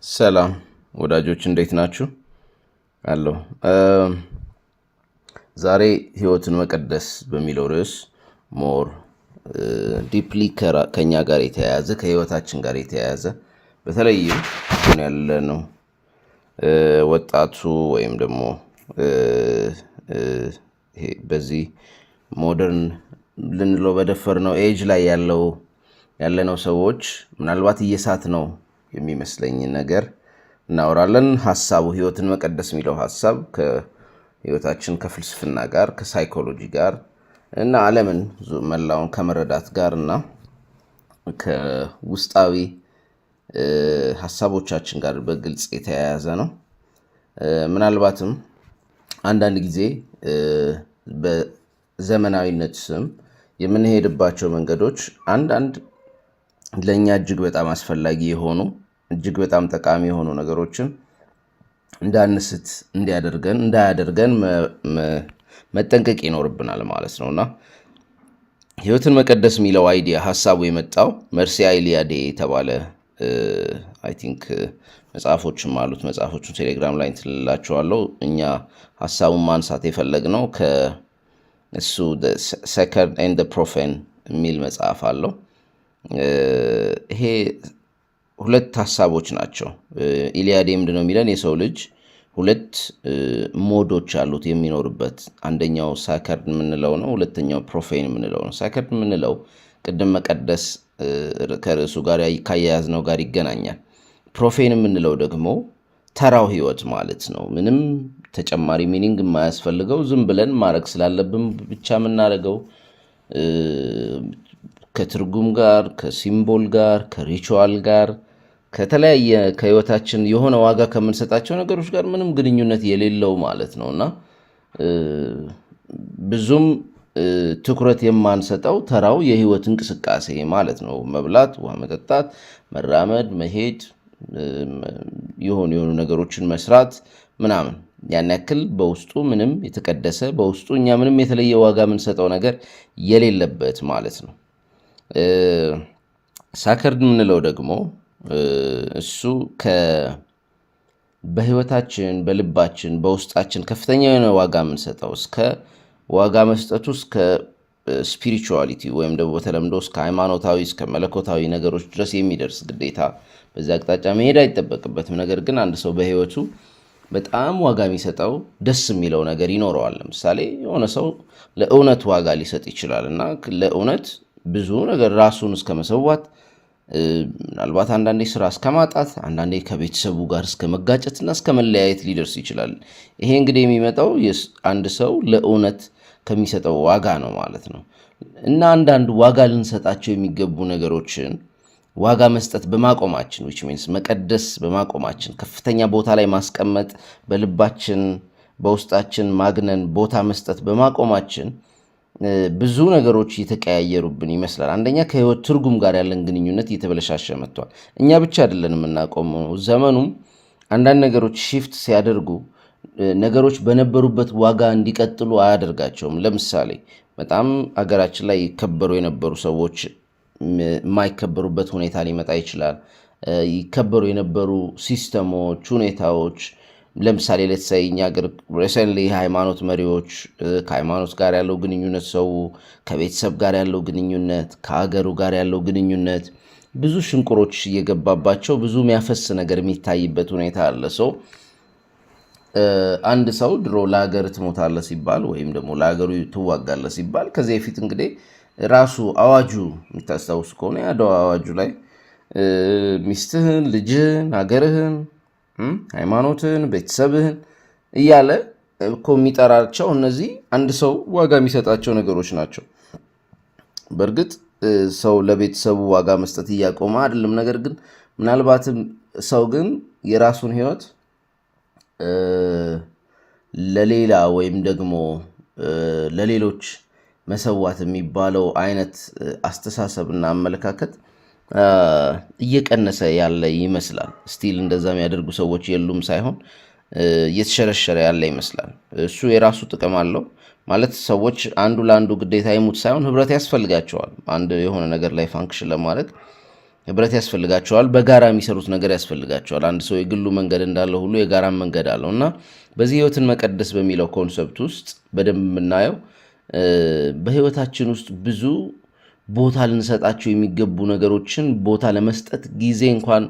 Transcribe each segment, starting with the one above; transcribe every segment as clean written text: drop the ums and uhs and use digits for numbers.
ሰላም ወዳጆች፣ እንዴት ናችሁ? አለሁ። ዛሬ ህይወትን መቀደስ በሚለው ርዕስ more deeply ከኛ ጋር የተያያዘ፣ ከህይወታችን ጋር የተያያዘ፣ በተለይም አሁን ያለነው ወጣቱ ወይም ደግሞ በዚህ modern ልንለው በደፈርነው age ላይ ያለነው ሰዎች ምናልባት እየሳትነው የሚመስለኝ ነገር እናወራለን። ሀሳቡ ህይወትን መቀደስ የሚለው ሀሳብ ከህይወታችን ከፍልስፍና ጋር፣ ከ psychology ጋር እና ዓለምን መላውን ከመረዳት ጋር እና ከውስጣዊ ሀሳቦቻችን ጋር በግልጽ የተያያዘ ነው። ምናልባትም አንዳንድ ጊዜ በዘመናዊነት ስም የምንሄድባቸው መንገዶች አንዳንድ ለእኛ እጅግ በጣም አስፈላጊ የሆኑ፣ እጅግ በጣም ጠቃሚ የሆኑ ነገሮችን እንዳንስት እንዲያደርገን እንዳያደርገን መጠንቀቅ ይኖርብናል ማለት ነው። እና ህይወትን መቀደስ የሚለው idea፣ ሀሳቡ የመጣው መርሲያ ኤሊያዴ የተባለ፣ I think መጽሐፎችም አሉት። መጽሐፎቹን ቴሌግራም ላይ እንትልላቸዋለሁ። እኛ ሀሳቡን ማንሳት የፈለግነው ከእሱ Sacred and Profane የሚል መጽሐፍ አለው። ይሄ ሁለት ሀሳቦች ናቸው። ኢሊያዴ ምንድነው የሚለን? የሰው ልጅ ሁለት mode ኦች አሉት የሚኖርበት። አንደኛው sacred የምንለው ነው። ሁለተኛው profane የምንለው ነው። Sacred የምንለው ቅድም መቀደስ ከርዕሱ ጋር ካያያዝነው ጋር ይገናኛል። Profane የምንለው ደግሞ ተራው ህይወት ማለት ነው። ምንም ተጨማሪ meaning የማያስፈልገው፣ ዝም ብለን ማድረግ ስላለብን ብቻ የምናደርገው፣ ከትርጉም ጋር፣ ከ symbol ጋር፣ ከ ritual ጋር፣ ከተለያየ ከህይወታችን የሆነ ዋጋ ከምንሰጣቸው ነገሮች ጋር ምንም ግንኙነት የሌለው ማለት ነው እና ብዙም ትኩረት የማንሰጠው ተራው የህይወት እንቅስቃሴ ማለት ነው። መብላት፣ ውሃ መጠጣት፣ መራመድ፣ መሄድ፣ የሆኑ የሆኑ ነገሮችን መስራት ምናምን፣ ያን ያክል በውስጡ ምንም የተቀደሰ፣ በውስጡ እኛ ምንም የተለየ ዋጋ የምንሰጠው ነገር የሌለበት ማለት ነው። Sacred የምንለው ደግሞ እሱ በህይወታችን፣ በልባችን፣ በውስጣችን ከፍተኛ የሆነ ዋጋ የምንሰጠው፣ እስከ ዋጋ መስጠቱ እስከ spirituality ወይም ደግሞ በተለምዶ እስከ ሃይማኖታዊ፣ እስከ መለኮታዊ ነገሮች ድረስ የሚደርስ፣ ግዴታ በዚህ አቅጣጫ መሄድ አይጠበቅበትም። ነገር ግን አንድ ሰው በህይወቱ በጣም ዋጋ የሚሰጠው፣ ደስ የሚለው ነገር ይኖረዋል። ለምሳሌ የሆነ ሰው ለእውነት ዋጋ ሊሰጥ ይችላል እና ለእውነት ብዙ ነገር ራሱን እስከ መሰዋት፣ ምናልባት አንዳንዴ ስራ እስከ ማጣት፣ አንዳንዴ ከቤተሰቡ ጋር እስከ መጋጨትና እስከ መለያየት ሊደርስ ይችላል። ይሄ እንግዲህ የሚመጣው አንድ ሰው ለእውነት ከሚሰጠው ዋጋ ነው ማለት ነው። እና አንዳንድ ዋጋ ልንሰጣቸው የሚገቡ ነገሮችን ዋጋ መስጠት በማቆማችን፣ which means መቀደስ በማቆማችን፣ ከፍተኛ ቦታ ላይ ማስቀመጥ፣ በልባችን በውስጣችን ማግነን ቦታ መስጠት በማቆማችን ብዙ ነገሮች እየተቀያየሩብን ይመስላል። አንደኛ ከህይወት ትርጉም ጋር ያለን ግንኙነት እየተበለሻሸ መጥቷል። እኛ ብቻ አይደለን የምናቆመው፣ ዘመኑም አንዳንድ ነገሮች shift ሲያደርጉ ነገሮች በነበሩበት ዋጋ እንዲቀጥሉ አያደርጋቸውም። ለምሳሌ በጣም አገራችን ላይ ይከበሩ የነበሩ ሰዎች የማይከበሩበት ሁኔታ ሊመጣ ይችላል። ይከበሩ የነበሩ system ኦች፣ ሁኔታዎች፣ ለምሳሌ let's say እኛ ሀገር recently የሃይማኖት መሪዎች፣ ከሃይማኖት ጋር ያለው ግንኙነት፣ ሰው ከቤተሰብ ጋር ያለው ግንኙነት፣ ከሀገሩ ጋር ያለው ግንኙነት ብዙ ሽንቁሮች እየገባባቸው ብዙ የሚያፈስ ነገር የሚታይበት ሁኔታ አለ። So አንድ ሰው ድሮ ለሀገር ትሞታለህ ሲባል ወይም ደግሞ ለሀገሩ ትዋጋለህ ሲባል፣ ከዚህ በፊት እንግዲህ ራሱ አዋጁ የሚታስታውሱ ከሆነ የአድዋ አዋጁ ላይ ሚስትህን፣ ልጅህን፣ ሀገርህን፣ ሃይማኖትህን፣ ቤተሰብህን እያለ እኮ የሚጠራቸው እነዚህ አንድ ሰው ዋጋ የሚሰጣቸው ነገሮች ናቸው። በእርግጥ ሰው ለቤተሰቡ ዋጋ መስጠት እያቆመ አይደለም። ነገር ግን ምናልባትም ሰው ግን የራሱን ህይወት ለሌላ ወይም ደግሞ ለሌሎች መሰዋት የሚባለው አይነት አስተሳሰብና አመለካከት እየቀነሰ ያለ ይመስላል። Still እንደዛ የሚያደርጉ ሰዎች የሉም ሳይሆን እየተሸረሸረ ያለ ይመስላል። እሱ የራሱ ጥቅም አለው ማለት ሰዎች አንዱ ለአንዱ ግዴታ ይሙት ሳይሆን ህብረት ያስፈልጋቸዋል። አንድ የሆነ ነገር ላይ function ለማድረግ ህብረት ያስፈልጋቸዋል። በጋራ የሚሰሩት ነገር ያስፈልጋቸዋል። አንድ ሰው የግሉ መንገድ እንዳለ ሁሉ የጋራ መንገድ አለው እና በዚህ ህይወትን መቀደስ በሚለው concept ውስጥ በደንብ የምናየው በህይወታችን ውስጥ ብዙ ቦታ ልንሰጣቸው የሚገቡ ነገሮችን ቦታ ለመስጠት ጊዜ እንኳን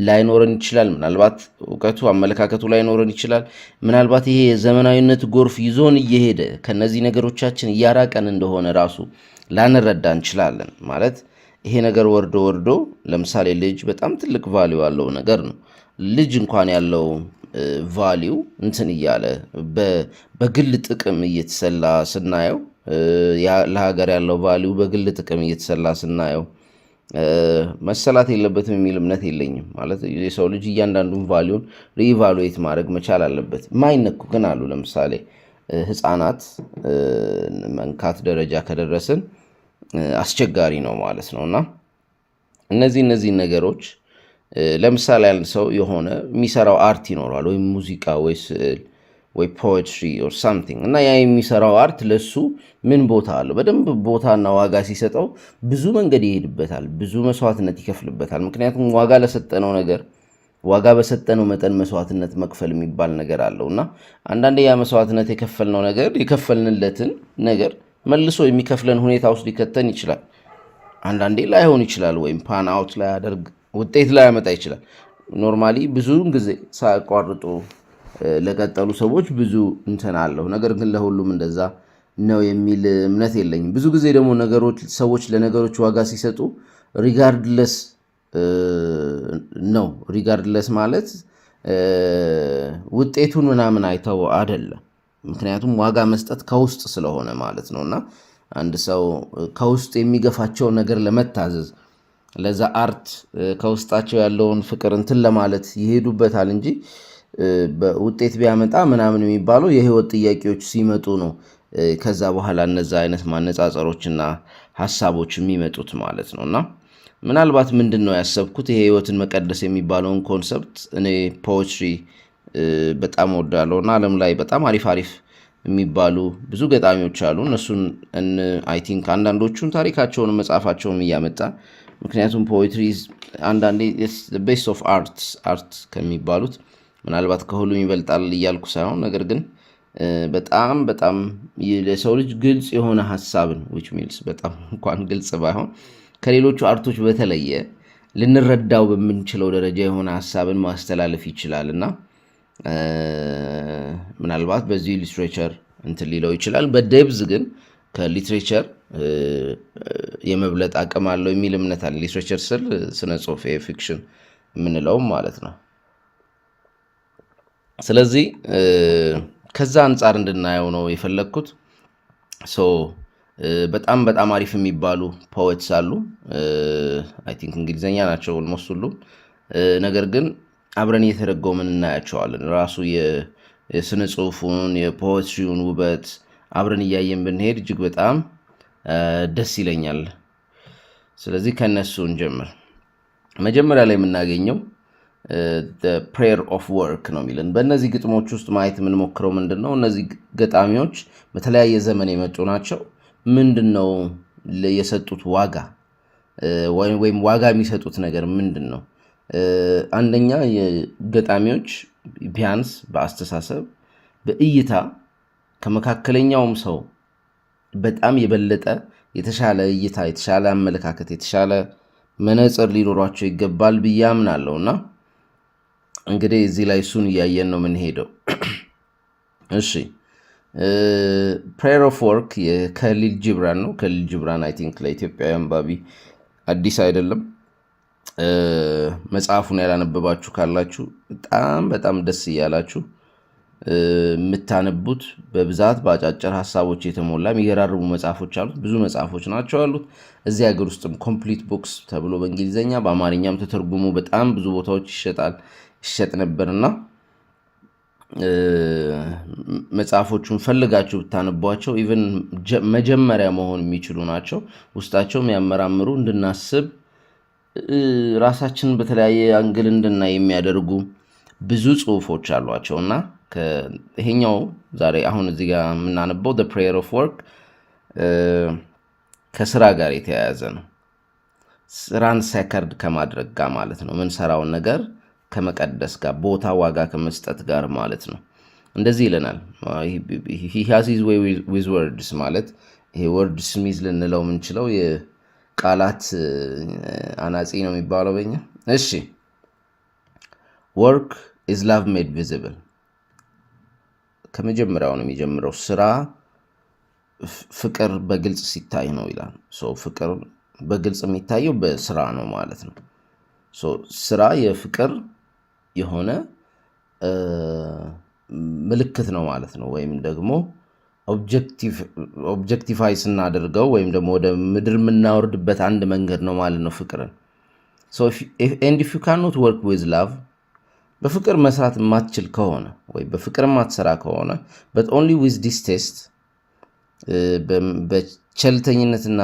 ላይኖረን ይችላል። ምናልባት እውቀቱ፣ አመለካከቱ ላይኖረን ይችላል። ምናልባት ይሄ የዘመናዊነት ጎርፍ ይዞን እየሄደ ከነዚህ ነገሮቻችን እያራቀን እንደሆነ ራሱ ላንረዳ እንችላለን። ማለት ይሄ ነገር ወርዶ ወርዶ ለምሳሌ ልጅ በጣም ትልቅ value ያለው ነገር ነው። ልጅ እንኳን ያለው value እንትን እያለ በግል ጥቅም እየተሰላ ስናየው፣ ለሀገር ያለው value በግል ጥቅም እየተሰላ ስናየው መሰላት የለበትም የሚል እምነት የለኝም። ማለት የሰው ልጅ እያንዳንዱን value ን reevaluate ማድረግ መቻል አለበት። ማይነኩ ግን አሉ። ለምሳሌ ሕፃናት መንካት ደረጃ ከደረስን አስቸጋሪ ነው ማለት ነው። እና እነዚህን ነገሮች ለምሳሌ አንድ ሰው የሆነ የሚሰራው art ይኖረዋል፣ ወይም ሙዚቃ ወይ ስዕል ወይ poetry or something፣ እና ያ የሚሰራው art ለሱ ምን ቦታ አለው? በደንብ ቦታና ዋጋ ሲሰጠው ብዙ መንገድ ይሄድበታል፣ ብዙ መስዋዕትነት ይከፍልበታል። ምክንያቱም ዋጋ ለሰጠነው ነገር ዋጋ በሰጠነው መጠን መስዋዕትነት መክፈል የሚባል ነገር አለው። እና አንዳንዴ ያ መስዋዕትነት የከፈልነው ነገር የከፈልንለትን ነገር መልሶ የሚከፍለን ሁኔታ ውስጥ ሊከተን ይችላል። አንዳንዴ ላይሆን ይችላል፣ ወይም pan out ላያደርግ፣ ውጤት ላያመጣ ይችላል። Normally ብዙውን ጊዜ ሳያቋርጡ ለቀጠሉ ሰዎች ብዙ እንትን አለው። ነገር ግን ለሁሉም እንደዛ ነው የሚል እምነት የለኝም። ብዙ ጊዜ ደግሞ ነገሮች ሰዎች ለነገሮች ዋጋ ሲሰጡ regardless ነው። Regardless ማለት ውጤቱን ምናምን አይተው አይደለም። ምክንያቱም ዋጋ መስጠት ከውስጥ ስለሆነ ማለት ነው። እና አንድ ሰው ከውስጥ የሚገፋቸውን ነገር ለመታዘዝ፣ ለዛ art ከውስጣቸው ያለውን ፍቅር እንትን ለማለት ይሄዱበታል እንጂ ውጤት ቢያመጣ ምናምን የሚባለው የህይወት ጥያቄዎች ሲመጡ ነው። ከዛ በኋላ እነዛ አይነት ማነጻጸሮችና ሀሳቦች የሚመጡት ማለት ነው። እና ምናልባት ምንድን ነው ያሰብኩት፣ ይሄ ህይወትን መቀደስ የሚባለውን concept፣ እኔ poetry በጣም እወዳለሁ እና ዓለም ላይ በጣም አሪፍ አሪፍ የሚባሉ ብዙ ገጣሚዎች አሉ። እነሱን I think አንዳንዶቹን ታሪካቸውን መጽሐፋቸውን እያመጣ፣ ምክንያቱም poetry አንዳንዴ best of art፣ art ከሚባሉት ምናልባት ከሁሉም ይበልጣል እያልኩ ሳይሆን፣ ነገር ግን በጣም በጣም ለሰው ልጅ ግልጽ የሆነ ሀሳብን፣ which means በጣም እንኳን ግልጽ ባይሆን፣ ከሌሎቹ art ኦች በተለየ ልንረዳው በምንችለው ደረጃ የሆነ ሀሳብን ማስተላለፍ ይችላል። እና ምናልባት በዚህ literature እንትን ሊለው ይችላል። በ depth ግን ከ literature የመብለጥ አቅም አለው የሚል እምነት አለ። Literature ስል ስነ ጽሁፍ፣ fiction የምንለውም ማለት ነው። ስለዚህ ከዛ አንጻር እንድናየው ነው የፈለግኩት። So በጣም በጣም አሪፍ የሚባሉ poets አሉ። I think እንግሊዝኛ ናቸው almost ሁሉም። ነገር ግን አብረን እየተረጎምን እናያቸዋለን። ራሱ የስነ ጽሁፉን የ poetry ውን ውበት አብረን እያየን ብንሄድ እጅግ በጣም ደስ ይለኛል። ስለዚህ ከነሱ እንጀምር። መጀመሪያ ላይ የምናገኘው Prayer of Work ነው የሚለን። በእነዚህ ግጥሞች ውስጥ ማየት የምንሞክረው ምንድን ነው? እነዚህ ገጣሚዎች በተለያየ ዘመን የመጡ ናቸው። ምንድን ነው የሰጡት ዋጋ ወይም ዋጋ የሚሰጡት ነገር ምንድን ነው? አንደኛ ገጣሚዎች ቢያንስ በአስተሳሰብ፣ በእይታ ከመካከለኛውም ሰው በጣም የበለጠ የተሻለ እይታ፣ የተሻለ አመለካከት፣ የተሻለ መነጽር ሊኖሯቸው ይገባል ብዬ አምናለሁ። እና እንግዲህ እዚህ ላይ እሱን እያየን ነው የምንሄደው። እሺ፣ Prayer of Work የከሊል ጂብራን ነው። ከሊል ጂብራን I think ለኢትዮጵያዊ አንባቢ አዲስ አይደለም። መጽሐፉን ያላነበባችሁ ካላችሁ በጣም በጣም ደስ እያላችሁ የምታነቡት፣ በብዛት በአጫጭር ሀሳቦች የተሞላ የሚገራርሙ መጽሐፎች አሉት። ብዙ መጽሐፎች ናቸው ያሉት። እዚህ ሀገር ውስጥም Complete Books ተብሎ በእንግሊዝኛ በአማርኛም ተተርጉሞ በጣም ብዙ ቦታዎች ይሸጣል፣ ይሸጥ ነበርና መጽሐፎቹን ፈልጋችሁ ብታነቧቸው even መጀመሪያ መሆን የሚችሉ ናቸው። ውስጣቸው የሚያመራምሩ፣ እንድናስብ፣ ራሳችንን በተለያየ angle እንድናይ የሚያደርጉ ብዙ ጽሁፎች አሏቸው። እና ይሄኛው ዛሬ አሁን እዚህ ጋር የምናነበው Prayer of Work ከስራ ጋር የተያያዘ ነው። ስራን sacred ከማድረግ ጋር ማለት ነው። ምንሰራውን ነገር ከመቀደስ ጋር፣ ቦታ ዋጋ ከመስጠት ጋር ማለት ነው። እንደዚህ ይለናል። He has his way with words ማለት ይሄ wordsmith ልንለው የምንችለው የቃላት አናጺ ነው የሚባለው በኛ። እሺ፣ "Work is love made visible።" ከመጀመሪያው ነው የሚጀምረው። ስራ ፍቅር በግልጽ ሲታይ ነው ይላል። ፍቅር በግልጽ የሚታየው በስራ ነው ማለት ነው። ስራ የፍቅር የሆነ ምልክት ነው ማለት ነው። ወይም ደግሞ objectify ስናደርገው ወይም ደግሞ ወደ ምድር የምናወርድበት አንድ መንገድ ነው ማለት ነው ፍቅርን። ኤንድ ኢፍ ዩ ካኖት ወርክ ዊዝ ላቭ፣ በፍቅር መስራት የማትችል ከሆነ ወይ በፍቅር የማትሰራ ከሆነ፣ but only with distaste፣ በቸልተኝነትና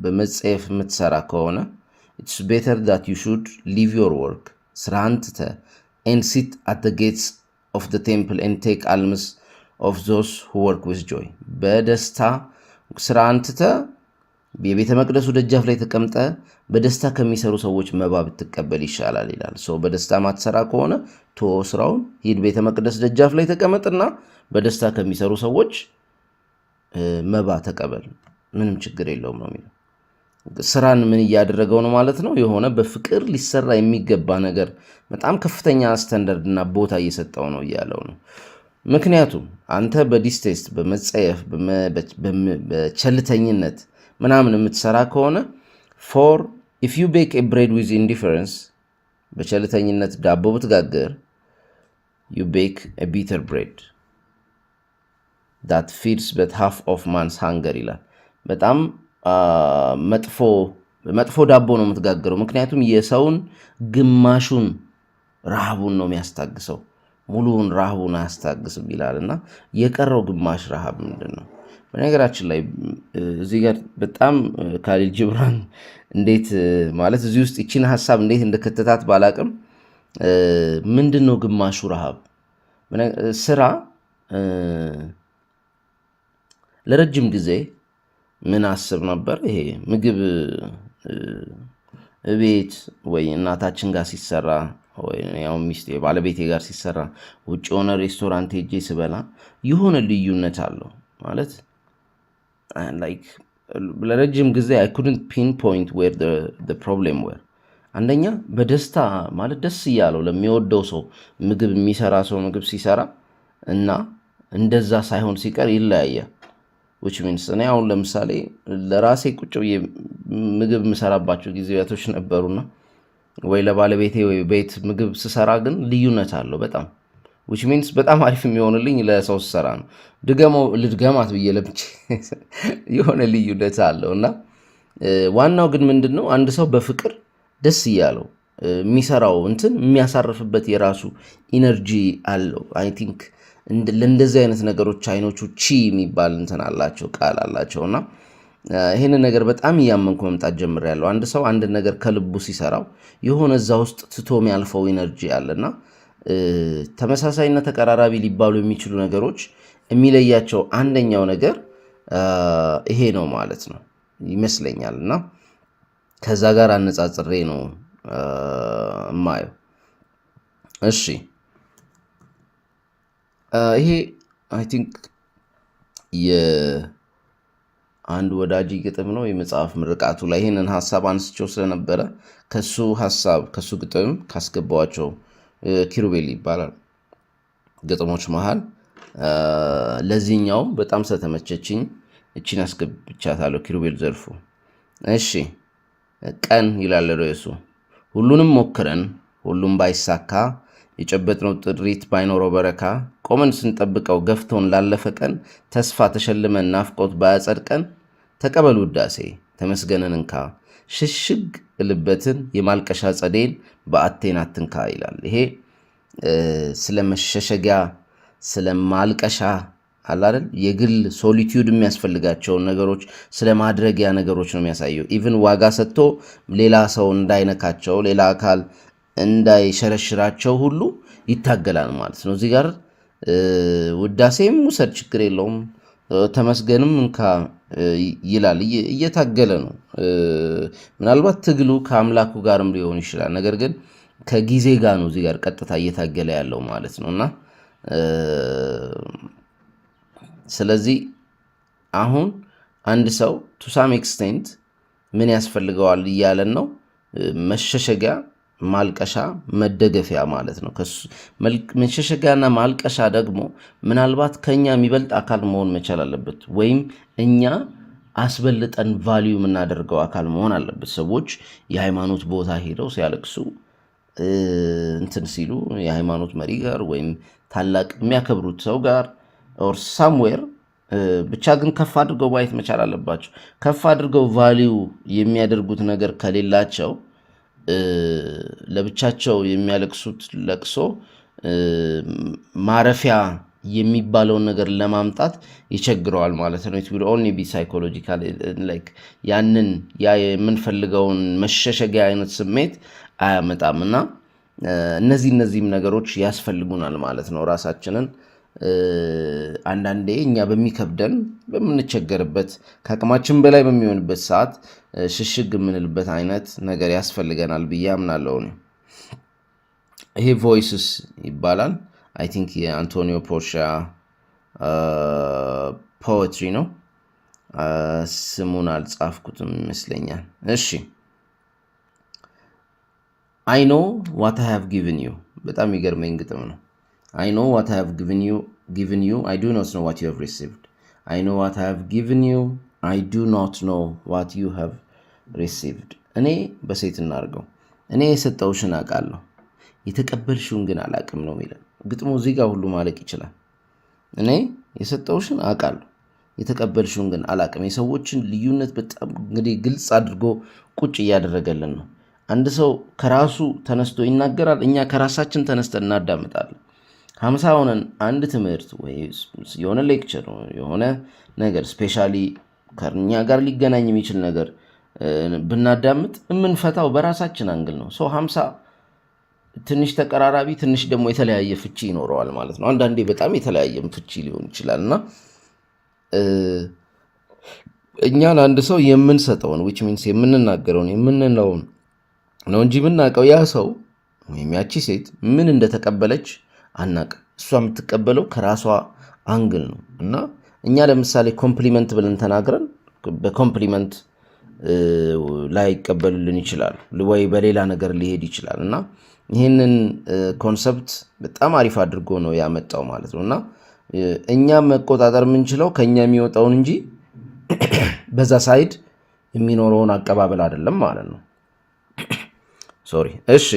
በመጸየፍ የምትሰራ ከሆነ፣ it's better that you should leave your work፣ ስራህን ትተህ፣ and sit at the gates of the temple and take alms of those who work with joy። በደስታ ስራህን ትተህ የቤተ መቅደሱ ደጃፍ ላይ ተቀምጠህ በደስታ ከሚሰሩ ሰዎች መባ ብትቀበል ይሻላል ይላል። So በደስታ ማትሰራ ከሆነ ተወው ስራውን፣ ሂድ ቤተ መቅደስ ደጃፍ ላይ ተቀመጥና በደስታ ከሚሰሩ ሰዎች መባ ተቀበል፣ ምንም ችግር የለውም ነው የሚለው። ስራን ምን እያደረገው ነው ማለት ነው? የሆነ በፍቅር ሊሰራ የሚገባ ነገር በጣም ከፍተኛ ስታንዳርድ እና ቦታ እየሰጠው ነው እያለው ነው። ምክንያቱም አንተ በ distaste፣ በመጸየፍ፣ በቸልተኝነት ምናምን የምትሰራ ከሆነ፣ for if you bake bread with indifference፣ በቸልተኝነት ዳቦ ብትጋግር፣ you bake bitter bread that feeds but half of man's hunger ይላል። በጣም መጥፎ መጥፎ ዳቦ ነው የምትጋግረው። ምክንያቱም የሰውን ግማሹን ረሃቡን ነው የሚያስታግሰው፣ ሙሉውን ረሃቡን አያስታግስም ይላል። እና የቀረው ግማሽ ረሃብ ምንድን ነው? በነገራችን ላይ እዚህ ጋር በጣም ካሊል ጅብራን እንዴት ማለት እዚህ ውስጥ ይችን ሀሳብ እንዴት እንደከተታት ባላቅም፣ ምንድን ነው ግማሹ ረሃብ? ስራ ለረጅም ጊዜ ምን አስብ ነበር፣ ይሄ ምግብ እቤት ወይ እናታችን ጋር ሲሰራ ወይ ያው ሚስቴ ባለቤቴ ጋር ሲሰራ፣ ውጭ የሆነ ሬስቶራንት ሄጄ ስበላ የሆነ ልዩነት አለው። ማለት like ለረጅም ጊዜ I couldn't pinpoint where the problem were። አንደኛ በደስታ ማለት ደስ እያለው ለሚወደው ሰው ምግብ የሚሰራ ሰው ምግብ ሲሰራ እና እንደዛ ሳይሆን ሲቀር ይለያያል። Which means እኔ አሁን ለምሳሌ ለራሴ ቁጭ ብዬ ምግብ የምሰራባቸው ጊዜያቶች ነበሩና ወይ ለባለቤቴ ወይ ቤት ምግብ ስሰራ ግን ልዩነት አለው በጣም። Which means በጣም አሪፍ የሚሆንልኝ ለሰው ስሰራ ነው። ድገመው ልድገማት ብዬ ለብቼ የሆነ ልዩነት አለው። እና ዋናው ግን ምንድን ነው፣ አንድ ሰው በፍቅር ደስ እያለው የሚሰራው እንትን የሚያሳርፍበት የራሱ energy አለው። I think ለእንደዚህ አይነት ነገሮች ቻይኖቹ ቺ የሚባል እንትን አላቸው፣ ቃል አላቸው። እና ይህንን ነገር በጣም እያመንኩ መምጣት ጀምሬያለሁ። አንድ ሰው አንድ ነገር ከልቡ ሲሰራው የሆነ እዛ ውስጥ ትቶ የሚያልፈው energy አለና ተመሳሳይና ተቀራራቢ ሊባሉ የሚችሉ ነገሮች የሚለያቸው አንደኛው ነገር ይሄ ነው ማለት ነው ይመስለኛል። እና ከዛ ጋር አነጻጽሬ ነው እማየው። እሺ፣ ይሄ I think የአንድ ወዳጅ ግጥም ነው። የመጽሐፍ ምርቃቱ ላይ ይህንን ሀሳብ አንስቼው ስለነበረ ከሱ ሀሳብ ከሱ ግጥም ካስገባዋቸው፣ ኪሩቤል ይባላል፣ ግጥሞች መሃል ለዚህኛው በጣም ስለተመቸችኝ እቺን አስገብቻታለሁ። ኪሩቤል ዘርፉ። እሺ፣ ቀን ይላል ርዕሱ። ሁሉንም ሞክረን ሁሉም ባይሳካ፣ የጨበጥነው ጥሪት ባይኖረው በረካ፣ ቆመን ስንጠብቀው ገፍቶን ላለፈ ቀን፣ ተስፋ ተሸልመን ናፍቆት ባያጸድቀን፣ ተቀበል ውዳሴ ተመስገንን እንካ፣ ሽሽግ እልበትን የማልቀሻ ጸዴን በአቴን አትንካ ይላል። ይሄ ስለ መሸሸጊያ፣ ስለ ማልቀሻ አለ አይደል፣ የግል solitude የሚያስፈልጋቸውን ነገሮች ስለ ማድረጊያ ነገሮች ነው የሚያሳየው። Even ዋጋ ሰጥቶ ሌላ ሰው እንዳይነካቸው፣ ሌላ አካል እንዳይሸረሽራቸው ሁሉ ይታገላል ማለት ነው። እዚህ ጋር ውዳሴም ውሰድ ችግር የለውም። ተመስገንም እንካ ይላል። እየታገለ ነው። ምናልባት ትግሉ ከአምላኩ ጋርም ሊሆን ይችላል። ነገር ግን ከጊዜ ጋር ነው እዚህ ጋር ቀጥታ እየታገለ ያለው ማለት ነው። እና ስለዚህ አሁን አንድ ሰው to some extent ምን ያስፈልገዋል እያለን ነው? መሸሸጊያ፣ ማልቀሻ፣ መደገፊያ ማለት ነው። መሸሸጊያና ማልቀሻ ደግሞ ምናልባት ከኛ የሚበልጥ አካል መሆን መቻል አለበት፣ ወይም እኛ አስበልጠን value የምናደርገው አካል መሆን አለበት። ሰዎች የሃይማኖት ቦታ ሄደው ሲያለቅሱ፣ እንትን ሲሉ፣ የሃይማኖት መሪ ጋር ወይም ታላቅ የሚያከብሩት ሰው ጋር or somewhere ብቻ ግን ከፍ አድርገው ማየት መቻል አለባቸው። ከፍ አድርገው value የሚያደርጉት ነገር ከሌላቸው ለብቻቸው የሚያለቅሱት ለቅሶ ማረፊያ የሚባለውን ነገር ለማምጣት ይቸግረዋል ማለት ነው። It will only be psychological, like ያንን ያ የምንፈልገውን መሸሸጊያ አይነት ስሜት አያመጣም እና እነዚህም ነገሮች ያስፈልጉናል ማለት ነው። ራሳችንን አንዳንዴ እኛ በሚከብደን፣ በምንቸገርበት፣ ከአቅማችን በላይ በሚሆንበት ሰዓት ሽሽግ የምንልበት አይነት ነገር ያስፈልገናል ብዬ አምናለሁ። ይሄ Voices ይባላል። I think የአንቶኒዮ ፖርሻ poetry ነው። ስሙን አልጻፍኩትም ይመስለኛል። እሺ፣ "I know what I have given you" በጣም የሚገርመኝ ግጥም ነው። "I know what I have given you. I do not know what you have received. I know what I have given you. I do not know what you have received." እኔ በሴት እናድርገው። እኔ የሰጠውሽን አውቃለሁ፣ የተቀበልሽውን ግን አላቅም ነው የሚለን። ግጥሙ እዚህ ጋር ሁሉ ማለቅ ይችላል። እኔ የሰጠውሽን አውቃለሁ፣ የተቀበልሽውን ግን አላቅም። የሰዎችን ልዩነት በጣም እንግዲህ ግልጽ አድርጎ ቁጭ እያደረገልን ነው። አንድ ሰው ከራሱ ተነስቶ ይናገራል፣ እኛ ከራሳችን ተነስተን እናዳምጣለን። 50 ሆነን አንድ ትምህርት ወይ የሆነ lecture፣ የሆነ ነገር፣ especially ከእኛ ጋር ሊገናኝ የሚችል ነገር ብናዳምጥ የምንፈታው በራሳችን angle ነው። So 50 ትንሽ ተቀራራቢ፣ ትንሽ ደግሞ የተለያየ ፍቺ ይኖረዋል ማለት ነው። አንዳንዴ በጣም የተለያየም ፍቺ ሊሆን ይችላል። እና እኛ ለአንድ ሰው የምንሰጠውን፣ which means የምንናገረውን፣ የምንለውን ነው እንጂ የምናውቀው ያ ሰው ወይም ያቺ ሴት ምን እንደተቀበለች አናቅም። እሷ የምትቀበለው ከራሷ angle ነው። እና እኛ ለምሳሌ compliment ብለን ተናግረን በ compliment ላይቀበሉልን ይችላል ወይ በሌላ ነገር ሊሄድ ይችላል። እና ይህንን concept በጣም አሪፍ አድርጎ ነው ያመጣው ማለት ነው። እና እኛ መቆጣጠር የምንችለው ከኛ የሚወጣውን እንጂ በዛ side የሚኖረውን አቀባበል አይደለም ማለት ነው። Sorry። እሺ፣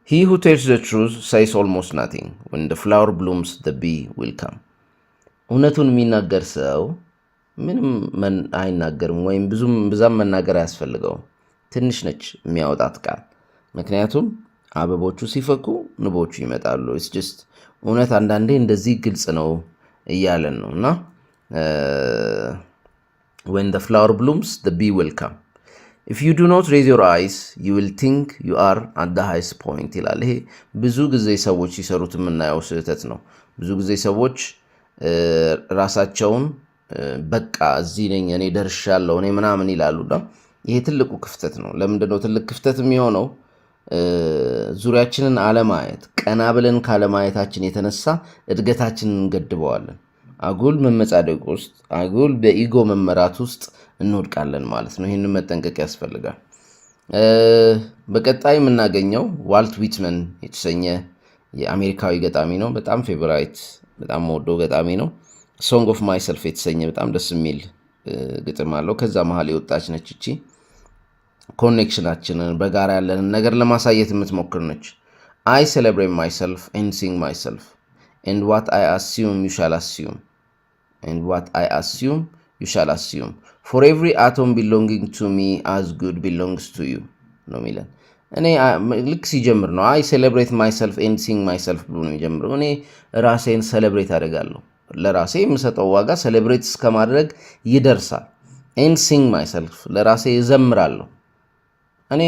"He who tells the truth says almost nothing. When the flower blooms, the bee will come." እውነቱን የሚናገር ሰው ምንም አይናገርም ወይም ብዙም ብዛም መናገር አያስፈልገውም። ትንሽ ነች የሚያወጣት ቃል። ምክንያቱም አበቦቹ ሲፈኩ ንቦቹ ይመጣሉ። It's just እውነት አንዳንዴ እንደዚህ ግልጽ ነው እያለን ነው። እና "When the flower blooms, the bee will come. If you do not raise your eyes, you will think you are at the highest point" ይላል። ይሄ ብዙ ጊዜ ሰዎች ሲሰሩት የምናየው ስህተት ነው። ብዙ ጊዜ ሰዎች ራሳቸውን በቃ እዚህ ነኝ፣ እኔ ደርሻለሁ፣ እኔ ምናምን ይላሉና ይሄ ትልቁ ክፍተት ነው። ለምንድነው ትልቅ ክፍተት የሚሆነው? ዙሪያችንን አለማየት፣ ቀና ብለን ካለማየታችን የተነሳ እድገታችንን እንገድበዋለን። አጉል መመጻደቅ ውስጥ፣ አጉል በ ego መመራት ውስጥ እንወድቃለን ማለት ነው። ይህንን መጠንቀቅ ያስፈልጋል። በቀጣይ የምናገኘው ዋልት ዊትመን የተሰኘ የአሜሪካዊ ገጣሚ ነው። በጣም favorite፣ በጣም የምወደው ገጣሚ ነው። Song of Myself የተሰኘ በጣም ደስ የሚል ግጥም አለው። ከዛ መሀል የወጣች ነች እቺ። Connection ኣችንን፣ በጋራ ያለንን ነገር ለማሳየት የምትሞክር ነች። "I celebrate myself and sing myself, and what I assume you shall assume, and what I assume you shall assume, for every atom belonging to me as good belongs to you" ነው የሚለን። እኔ ልክ ሲጀምር ነው "I celebrate myself and sing myself" ብሎ ነው የሚጀምረው። እኔ ራሴን celebrate አደርጋለሁ። ለራሴ የምሰጠው ዋጋ celebrate እስከማድረግ ይደርሳል። "And sing myself" ለራሴ እዘምራለሁ። እኔ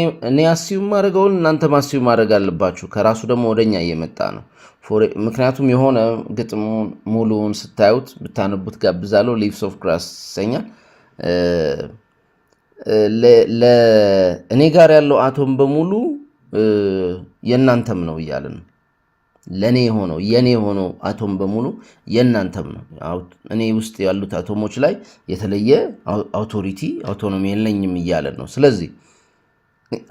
assume ማድረገውን እናንተ assume ማድረግ አለባችሁ። ከራሱ ደግሞ ወደኛ እየመጣ ነው። ምክንያቱም የሆነ ግጥሙን ሙሉውን ስታዩት፣ ብታነቡት ጋብዛለሁ። Leaves of Grass ይሰኛል። እኔ ጋር ያለው አቶም በሙሉ የእናንተም ነው እያለ ነው። ለእኔ የሆነው፣ የእኔ የሆነው አቶም በሙሉ የእናንተም ነው። እኔ ውስጥ ያሉት አቶሞች ላይ የተለየ authority፣ autonomy የለኝም እያለን ነው። ስለዚህ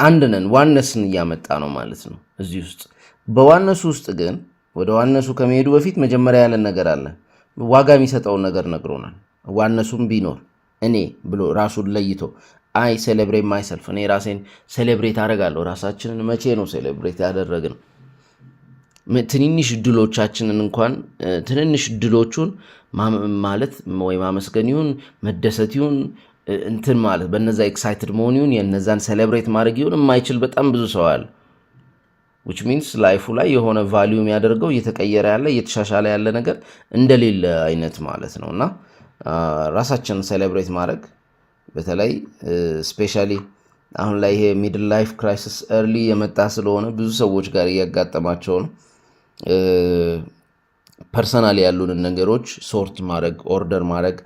አንድ ነን፣ oneness ን እያመጣ ነው ማለት ነው እዚህ ውስጥ። በ oneness ኡ ውስጥ ግን ወደ oneness ኡ ከመሄዱ በፊት መጀመሪያ ያለን ነገር አለ። ዋጋ የሚሰጠውን ነገር ነግሮናል። Oneness ኡም ቢኖር እኔ ብሎ ራሱን ለይቶ I celebrate myself፣ እኔ ራሴን celebrate አደርጋለሁ። ራሳችንን መቼ ነው celebrate ያደረግነው? ትንንሽ ድሎቻችንን እንኳን፣ ትንንሽ ድሎቹን ማለት ወይ ማመስገን ይሁን፣ መደሰት ይሁን፣ እንትን ማለት በነዛ excited መሆን ይሁን፣ የነዛን celebrate ማድረግ ይሁን፣ የማይችል በጣም ብዙ ሰው አለ። Which means life ኡ ላይ የሆነ value የሚያደርገው እየተቀየረ ያለ፣ እየተሻሻለ ያለ ነገር እንደሌለ አይነት ማለት ነው። እና ራሳችንን celebrate ማድረግ በተለይ especially አሁን ላይ ይሄ middle life crisis early የመጣ ስለሆነ ብዙ ሰዎች ጋር እያጋጠማቸው ነው። Personally ያሉንን ነገሮች sort ማድረግ፣ order ማድረግ፣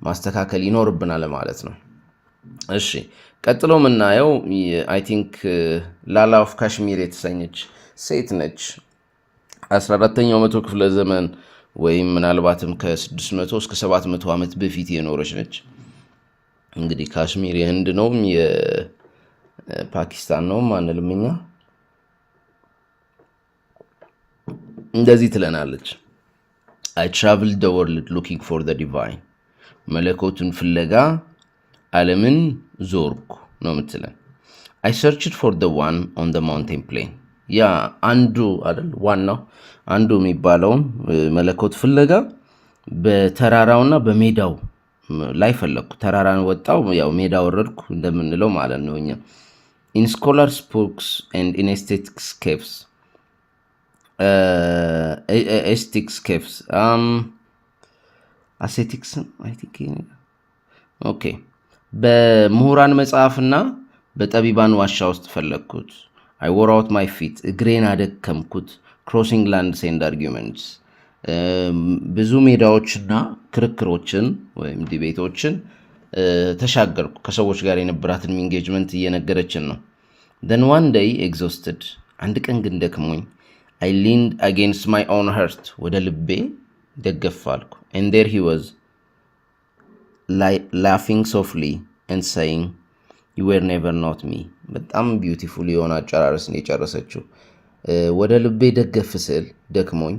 ማስተካከል ይኖርብናል ማለት ነው። እሺ፣ ቀጥሎ የምናየው I think ላላ of ካሽሚር የተሰኘች ሴት ነች። 14ተኛው መቶ ክፍለ ዘመን ወይም ምናልባትም ከ600 እስከ 700 ዓመት በፊት የኖረች ነች። እንግዲህ ካሽሚር የህንድ ነው የፓኪስታን ነው አንልም እኛ። እንደዚህ ትለናለች። I traveled the world looking for the divine፣ መለኮቱን ፍለጋ ዓለምን ዞርኩ ነው የምትለን። I searched for the one on the mountain plain፣ ያ አንዱ አይደል፣ ዋናው አንዱ የሚባለውን መለኮት ፍለጋ በተራራውና በሜዳው ላይ ፈለግኩ። ተራራን ወጣው፣ ያው ሜዳ ወረድኩ እንደምንለው ማለት ነው እኛ። In scholars' books and in ascetics' caves, ascetics' caves, ascetics okay። በምሁራን መጽሐፍና በጠቢባን ዋሻ ውስጥ ፈለግኩት። I wore out my feet፣ እግሬን አደከምኩት። Crossing lands and arguments፣ ብዙ ሜዳዎችና ክርክሮችን ወይም debate ኦችን ተሻገርኩ። ከሰዎች ጋር የነበራትን engagement እየነገረችን ነው። Then one day exhausted፣ አንድ ቀን ግን ደክሞኝ፣ I leaned against my own heart፣ ወደ ልቤ ደገፍ አልኩ። And there he was, laughing softly and saying, "You were never not me." በጣም beautiful የሆነ አጨራረስ ነው የጨረሰችው። ወደ ልቤ ደገፍ ስል፣ ደክሞኝ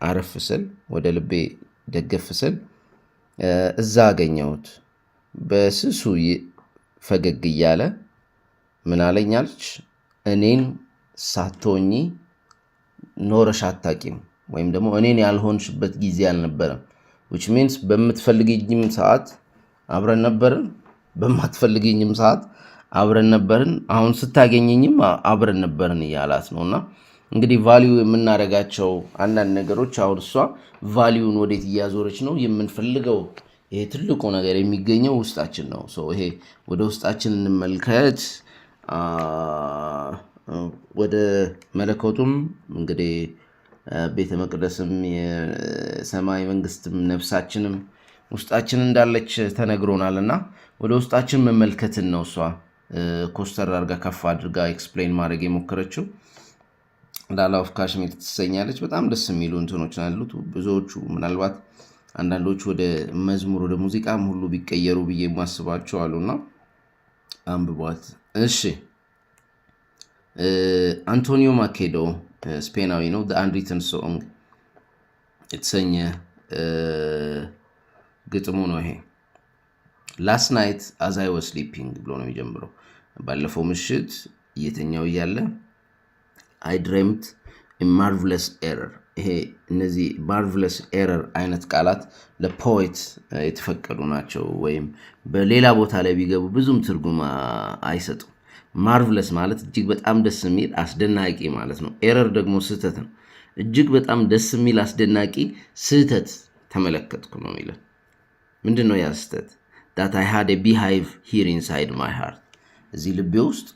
አረፍ ስል፣ ወደ ልቤ ደገፍ ስል እዛ አገኘሁት። በስሱ ፈገግ እያለ ምን አለኝ አለች፣ እኔን ሳትሆኚ ኖረሽ አታቂም ወይም ደግሞ እኔን ያልሆንሽበት ጊዜ አልነበረም። Which means በምትፈልጊኝም ሰዓት አብረን ነበርን፣ በማትፈልጊኝም ሰዓት አብረን ነበርን፣ አሁን ስታገኘኝም አብረን ነበርን እያላት ነው። እና እንግዲህ value የምናደርጋቸው አንዳንድ ነገሮች፣ አሁን እሷ value ን ወዴት እያዞረች ነው? የምንፈልገው ይሄ ትልቁ ነገር የሚገኘው ውስጣችን ነው። ይሄ ወደ ውስጣችን እንመልከት። ወደ መለኮቱም እንግዲህ ቤተ መቅደስም የሰማይ መንግስትም ነፍሳችንም ውስጣችን እንዳለች ተነግሮናል እና ወደ ውስጣችን መመልከትን ነው እሷ ኮስተር አድርጋ፣ ከፍ አድርጋ explain ማድረግ የሞከረችው። ላላ of ካሽሚር ትሰኛለች። በጣም ደስ የሚሉ እንትኖች ያሉት ብዙዎቹ፣ ምናልባት አንዳንዶቹ ወደ መዝሙር፣ ወደ ሙዚቃም ሁሉ ቢቀየሩ ብዬ የማስባቸው አሉና አንብቧት። እሺ፣ አንቶኒዮ ማኬዶ ስፔናዊ ነው። Unwritten Song የተሰኘ ግጥሙ ነው ይሄ። Last night as I was sleeping ብሎ ነው የሚጀምረው። ባለፈው ምሽት እየተኛው እያለ I dreamt marvelous error። ይሄ እነዚህ marvelous error አይነት ቃላት ለ poet የተፈቀዱ ናቸው፣ ወይም በሌላ ቦታ ላይ ቢገቡ ብዙም ትርጉም አይሰጡም። Marvelous ማለት እጅግ በጣም ደስ የሚል፣ አስደናቂ ማለት ነው። Error ደግሞ ስህተት ነው። እጅግ በጣም ደስ የሚል አስደናቂ ስህተት ተመለከትኩ ነው የሚለን። ምንድን ነው ያ ስህተት? That I had beehive here inside my heart፣ እዚህ ልቤ ውስጥ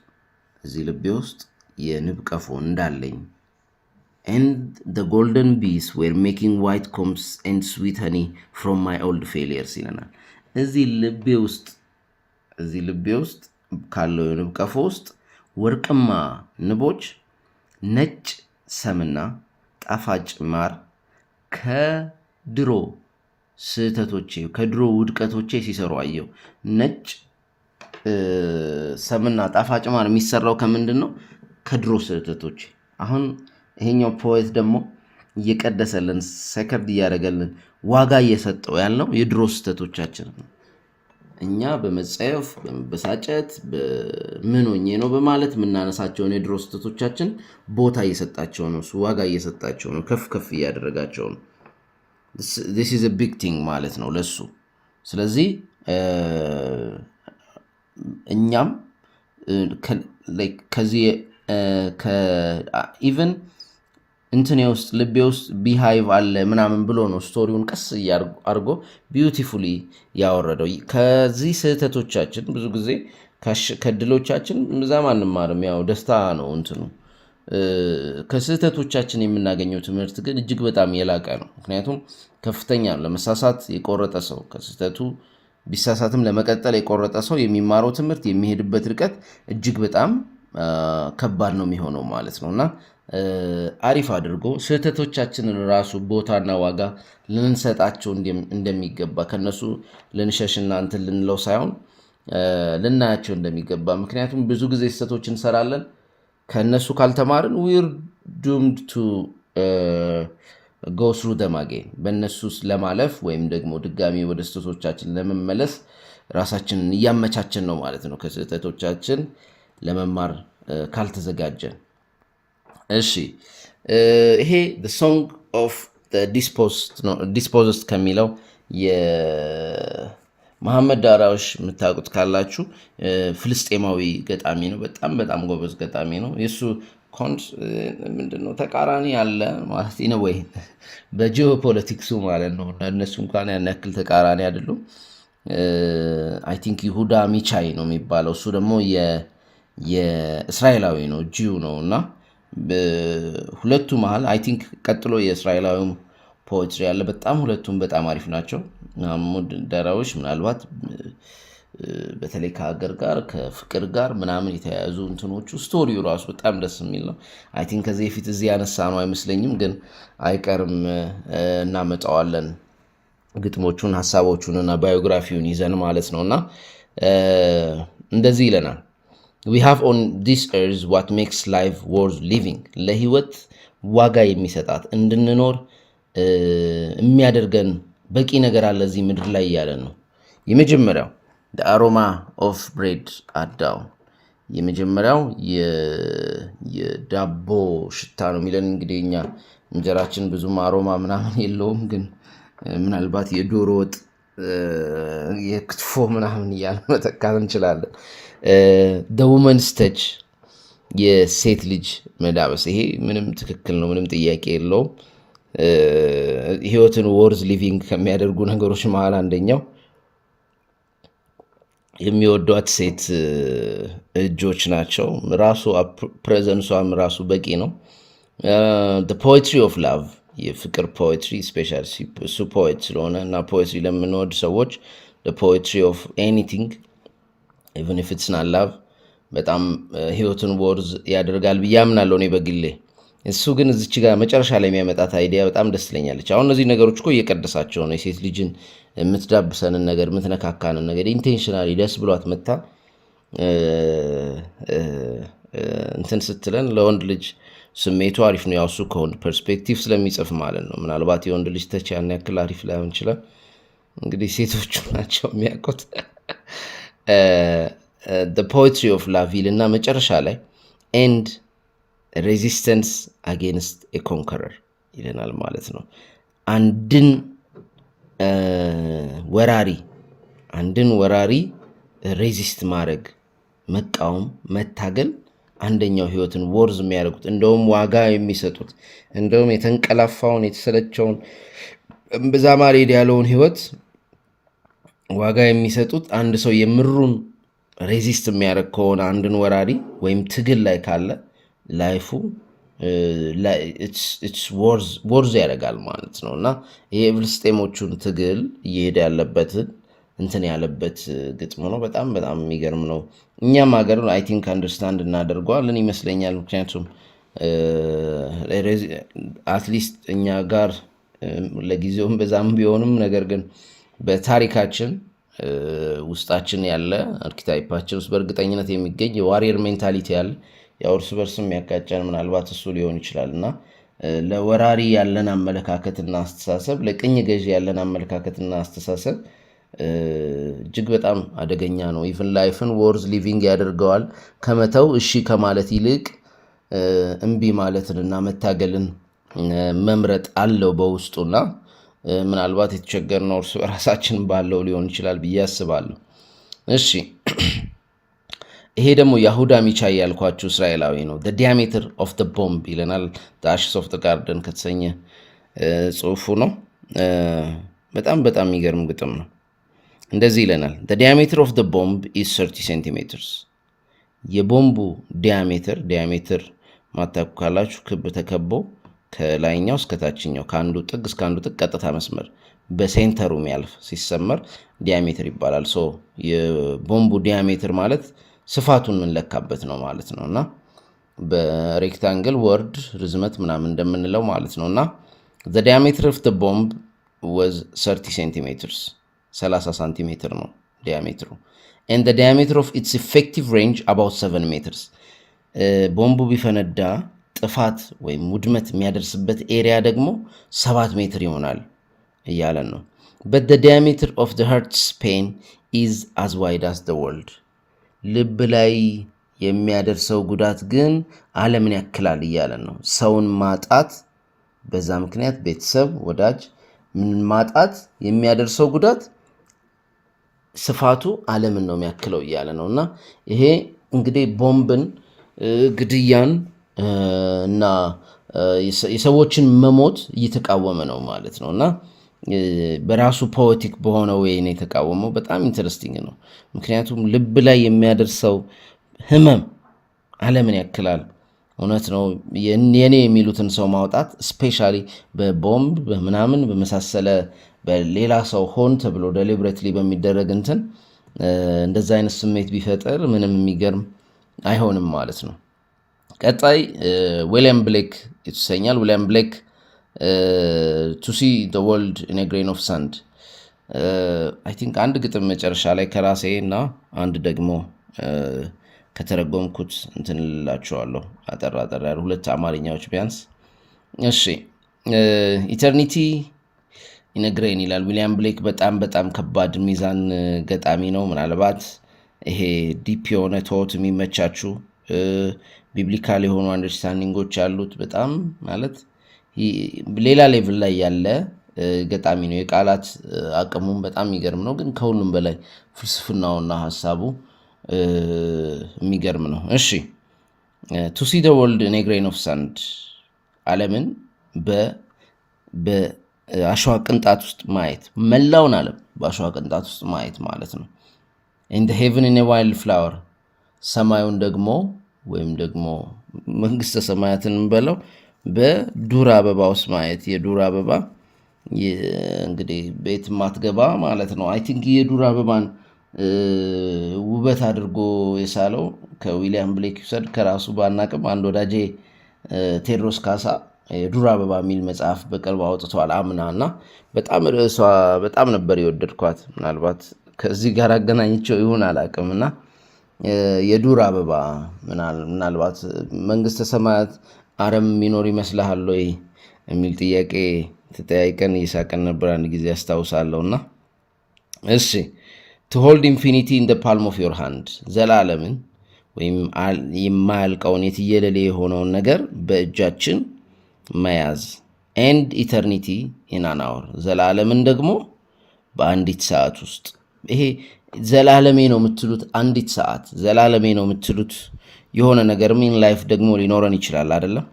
እዚህ ልቤ ውስጥ የንብ ቀፎ እንዳለኝ፣ and the golden bees were making white combs and sweet honey from my old failures ይለናል። እዚህ ልቤ ውስጥ ካለው የንብ ቀፎ ውስጥ ወርቅማ ንቦች ነጭ ሰምና ጣፋጭ ማር ከድሮ ስህተቶቼ፣ ከድሮ ውድቀቶቼ ሲሰሩ አየሁ። ነጭ ሰምና ጣፋጭ ማር የሚሰራው ከምንድን ነው? ከድሮ ስህተቶቼ። አሁን ይሄኛው poet ደግሞ እየቀደሰልን፣ sacred እያደረገልን፣ ዋጋ እየሰጠው ያለው የድሮ ስህተቶቻችን ነው። እኛ በመጸየፍ፣ በመበሳጨት፣ ምን ሆኜ ነው በማለት የምናነሳቸውን የድሮ ስህተቶቻችን ቦታ እየሰጣቸው ነው። እሱ ዋጋ እየሰጣቸው ነው። ከፍ ከፍ እያደረጋቸው ነው። This is a big thing ማለት ነው ለሱ። ስለዚህ እኛም ከዚህ even እንትኔ ውስጥ፣ ልቤ ውስጥ beehive አለ ምናምን ብሎ ነው story ውን ቀስ አድርጎ beautifully ያወረደው። ከዚህ ስህተቶቻችን፣ ብዙ ጊዜ ከድሎቻችን ብዛም አንማርም። ያው ደስታ ነው እንትኑ። ከስህተቶቻችን የምናገኘው ትምህርት ግን እጅግ በጣም የላቀ ነው። ምክንያቱም ከፍተኛ ነው። ለመሳሳት የቆረጠ ሰው፣ ከስህተቱ ቢሳሳትም ለመቀጠል የቆረጠ ሰው የሚማረው ትምህርት፣ የሚሄድበት ርቀት እጅግ በጣም ከባድ ነው የሚሆነው ማለት ነው። እና አሪፍ አድርጎ ስህተቶቻችንን ራሱ ቦታና ዋጋ ልንሰጣቸው እንደሚገባ፣ ከነሱ ልንሸሽና እንትን ልንለው ሳይሆን ልናያቸው እንደሚገባ። ምክንያቱም ብዙ ጊዜ ስህተቶች እንሰራለን፣ ከእነሱ ካልተማርን we're doomed to go through them again። በእነሱ ለማለፍ ወይም ደግሞ ድጋሚ ወደ ስህተቶቻችን ለመመለስ ራሳችንን እያመቻቸን ነው ማለት ነው ከስህተቶቻችን ለመማር ካልተዘጋጀን። እሺ፣ ይሄ Song of Dispossessed ከሚለው የመሐመድ ዳራዊሽ የምታውቁት ካላችሁ ፍልስጤማዊ ገጣሚ ነው። በጣም በጣም ጎበዝ ገጣሚ ነው። የእሱ ምንድን ነው፣ ተቃራኒ አለ ማለት ነው ወይ በጂኦፖለቲክሱ ማለት ነው። እነሱ እንኳን ያን ያክል ተቃራኒ አይደሉም። I think ይሁዳ አሚቻይ ነው የሚባለው። እሱ ደግሞ የእስራኤላዊ ነው፣ Jew ነው። እና ሁለቱ መሀል I think ቀጥሎ የእስራኤላዊም poetry ያለ፣ በጣም ሁለቱም በጣም አሪፍ ናቸው። መሐሙድ ዳራዊሽ ምናልባት በተለይ ከሀገር ጋር፣ ከፍቅር ጋር ምናምን የተያያዙ እንትኖቹ፣ story ው ራሱ በጣም ደስ የሚል ነው። I think ከዚህ በፊት እዚህ ያነሳ ነው አይመስለኝም፣ ግን አይቀርም፣ እናመጣዋለን ግጥሞቹን፣ ሀሳቦቹን እና biography ውን ይዘን ማለት ነው። እና እንደዚህ ይለናል፦ "We have on this earth what makes life worth living"፣ ለህይወት ዋጋ የሚሰጣት፣ እንድንኖር የሚያደርገን በቂ ነገር አለ እዚህ ምድር ላይ እያለን ነው። የመጀመሪያው aroma of bread at dawn፣ የመጀመሪያው የዳቦ ሽታ ነው የሚለን። እንግዲህ እኛ እንጀራችን ብዙም aroma ምናምን የለውም፣ ግን ምናልባት የዶሮ ወጥ፣ የክትፎ ምናምን እያለ መተካት እንችላለን። Woman's touch፣ የሴት ልጅ መዳበስ፣ ይሄ ምንም ትክክል ነው፣ ምንም ጥያቄ የለውም። ህይወትን worth living ከሚያደርጉ ነገሮች መሀል አንደኛው የሚወዷት ሴት እጆች ናቸው። ራሱ presence ሷም ራሱ በቂ ነው። Poetry of love፣ የፍቅር poetry፣ especially እሱ poet ስለሆነ እና poetry ለምንወድ ሰዎች poetry of anything, even if it's not love፣ በጣም ህይወትን worth ያደርጋል ብዬ አምናለሁ እኔ በግሌ። እሱ ግን እዚች ጋር መጨረሻ ላይ የሚያመጣት idea በጣም ደስ ትለኛለች። አሁን እነዚህ ነገሮች እኮ እየቀደሳቸው ነው። የሴት ልጅን የምትዳብሰንን ነገር፣ የምትነካካንን ነገር፣ intentionally ደስ ብሏት መታ እንትን ስትለን ለወንድ ልጅ ስሜቱ አሪፍ ነው። ያው እሱ ከወንድ perspective ስለሚጽፍ ማለት ነው። ምናልባት የወንድ ልጅ touch ያን ያክል አሪፍ ላይሆን ይችላል። እንግዲህ ሴቶቹ ናቸው የሚያውቁት። Poetry of love ይልና መጨረሻ ላይ "and resistance against a conqueror" ይለናል ማለት ነው። አንድን ወራሪ resist ማድረግ፣ መቃወም፣ መታገል አንደኛው ህይወትን worth የሚያደርጉት፣ እንደውም ዋጋ የሚሰጡት፣ እንደውም የተንቀላፋውን፣ የተሰለቸውን፣ እምብዛም አልሄድ ያለውን ህይወት ዋጋ የሚሰጡት አንድ ሰው የምሩን Resist የሚያደርግ ከሆነ አንድን ወራሪ ወይም ትግል ላይ ካለ life ኡ worth ያደርጋል ማለት ነው። እና ይሄ የፍልስጤሞቹን ትግል እየሄደ ያለበትን እንትን ያለበት ግጥም ነው። በጣም በጣም የሚገርም ነው። እኛም ሀገር I think understand እናደርገዋለን ይመስለኛል። ምክንያቱም at least እኛ ጋር ለጊዜውም በዛም ቢሆንም ነገር ግን በታሪካችን ውስጣችን ያለ archetype ኣችን ውስጥ በእርግጠኝነት የሚገኝ የ warrior mentality ያለ፣ ያው እርስ በርስም የሚያጋጨን ምናልባት እሱ ሊሆን ይችላል። እና ለወራሪ ያለን አመለካከትና አስተሳሰብ፣ ለቅኝ ገዢ ያለን አመለካከትና አስተሳሰብ እጅግ በጣም አደገኛ ነው። Even life ን worth living ያደርገዋል። ከመተው፣ እሺ ከማለት ይልቅ እምቢ ማለትንና መታገልን መምረጥ አለው በውስጡና ምናልባት የተቸገርነው እርስ በራሳችን ባለው ሊሆን ይችላል ብዬ አስባለሁ። እሺ፣ ይሄ ደግሞ ያሁዳ አሚቻይ ያልኳችሁ እስራኤላዊ ነው። "Diameter of the Bomb" ይለናል። Ashes of the Garden ከተሰኘ ጽሁፉ ነው። በጣም በጣም የሚገርም ግጥም ነው። እንደዚህ ይለናል። "Diameter of the bomb is 30 centimeters." የቦምቡ diameter፣ diameter ማታውቁ ካላችሁ ክብ ተከቦ ከላይኛው እስከ ታችኛው፣ ከአንዱ ጥግ እስከ አንዱ ጥግ ቀጥታ መስመር በ center ኡ የሚያልፍ ሲሰመር diameter ይባላል። So የቦምቡ diameter ማለት ስፋቱን የምንለካበት ነው ማለት ነው እና በ rectangle ወርድ ርዝመት ምናምን እንደምንለው ማለት ነው። እና "the diameter of the bomb was 30 centimeters"፣ 30 ሳንቲሜትር ነው diameter ኡ፣ "and the diameter of its effective range about 7 ሜትርስ።" ቦምቡ ቢፈነዳ ጥፋት ወይም ውድመት የሚያደርስበት area ደግሞ 7 ሜትር ይሆናል እያለን ነው። "But the diameter of the heart's pain is as wide as the world።" ልብ ላይ የሚያደርሰው ጉዳት ግን ዓለምን ያክላል እያለን ነው። ሰውን ማጣት፣ በዛ ምክንያት ቤተሰብ፣ ወዳጅ ምን ማጣት የሚያደርሰው ጉዳት ስፋቱ ዓለምን ነው የሚያክለው እያለ ነው። እና ይሄ እንግዲህ ቦምብን፣ ግድያን እና የሰዎችን መሞት እየተቃወመ ነው ማለት ነው። እና በራሱ poetic በሆነ way ነው የተቃወመው። በጣም interesting ነው። ምክንያቱም ልብ ላይ የሚያደርሰው ህመም ዓለምን ያክላል። እውነት ነው። የኔ የሚሉትን ሰው ማውጣት especially በቦምብ በምናምን በመሳሰለ በሌላ ሰው ሆን ተብሎ deliberately በሚደረግ እንትን እንደዛ አይነት ስሜት ቢፈጠር ምንም የሚገርም አይሆንም ማለት ነው። ቀጣይ ዊሊያም ብሌክ ይሰኛል። ዊሊያም ብሌክ "To See the World in a Grain of Sand።" I think አንድ ግጥም መጨረሻ ላይ ከራሴ እና አንድ ደግሞ ከተረጎምኩት እንትን እላችኋለሁ። አጠር አጠር ያሉ ሁለት አማርኛዎች ቢያንስ። እሺ፣ "Eternity in a Grain" ይላል። ዊሊያም ብሌክ በጣም በጣም ከባድ ሚዛን ገጣሚ ነው። ምናልባት ይሄ deep የሆነ thought የሚመቻችሁ፣ biblical የሆኑ understanding ኦች ያሉት፣ በጣም ማለት ሌላ level ላይ ያለ ገጣሚ ነው። የቃላት አቅሙም በጣም የሚገርም ነው። ግን ከሁሉም በላይ ፍልስፍናውና ሀሳቡ የሚገርም ነው። እሺ፣ "To See the World in a Grain of Sand"፣ ዓለምን በአሸዋ ቅንጣት ውስጥ ማየት፣ መላውን ዓለም በአሸዋ ቅንጣት ውስጥ ማየት ማለት ነው። "And heaven in wild flower"፣ ሰማዩን ደግሞ ወይም ደግሞ መንግስተ ሰማያትን በለው በዱር አበባ ውስጥ ማየት። የዱር አበባ እንግዲህ ቤት ማትገባ ማለት ነው። I think የዱር አበባን ውበት አድርጎ የሳለው ከዊሊያም ብሌክ ይውሰድ ከራሱ ባናቅም፣ አንድ ወዳጄ ቴዎድሮስ ካሳ የዱር አበባ የሚል መጽሐፍ በቅርብ አውጥቷል አምና፣ እና በጣም ርዕሷ በጣም ነበር የወደድኳት። ምናልባት ከዚህ ጋር አገናኝቸው ይሁን አላቅም። እና የዱር አበባ ምናልባት መንግስተ ሰማያት አረም የሚኖር ይመስልሃል ወይ የሚል ጥያቄ ተጠያይቀን እየሳቀን ነበር አንድ ጊዜ ያስታውሳለሁ። እና እሺ፣ "To hold infinity in palm of your hand"፣ ዘላለምን ወይም የማያልቀውን የትየለሌ የሆነውን ነገር በእጃችን መያዝ፣ "and eternity in an hour"፣ ዘላለምን ደግሞ በአንዲት ሰዓት ውስጥ። ይሄ ዘላለሜ ነው የምትሉት አንዲት ሰዓት፣ ዘላለሜ ነው የምትሉት የሆነ ነገር in life ደግሞ ሊኖረን ይችላል አይደለም።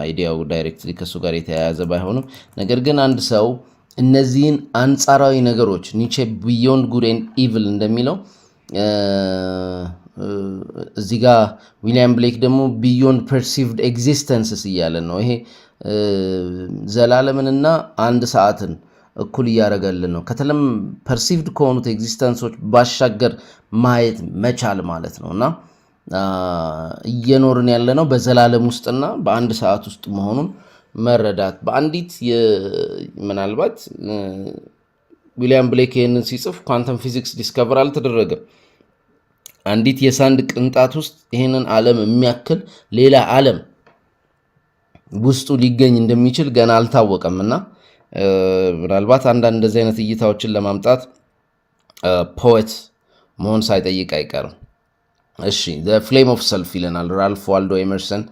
Idea ው directly ከእሱ ጋር የተያያዘ ባይሆንም ነገር ግን አንድ ሰው እነዚህን አንጻራዊ ነገሮች፣ ኒቼ beyond good and evil እንደሚለው እዚህ ጋ ዊሊያም ብሌክ ደግሞ beyond perceived existences እያለን ነው። ይሄ ዘላለምንና አንድ ሰዓትን እኩል እያደረገልን ነው። ከተለም perceived ከሆኑት existence ኦች ባሻገር ማየት መቻል ማለት ነው እና እየኖርን ያለነው በዘላለም ውስጥና በአንድ ሰዓት ውስጥ መሆኑን መረዳት። በአንዲት ምናልባት ዊሊያም ብሌክ ይህንን ሲጽፍ quantum physics discover አልተደረገም። አንዲት የ sand ቅንጣት ውስጥ ይህንን ዓለም የሚያክል ሌላ ዓለም ውስጡ ሊገኝ እንደሚችል ገና አልታወቀም እና ምናልባት አንዳንድ እንደዚህ አይነት እይታዎችን ለማምጣት poet መሆን ሳይጠይቅ አይቀርም። እሺ፣ Flame of Self ይለናል ራልፍ ዋልዶ ኤመርሰን፣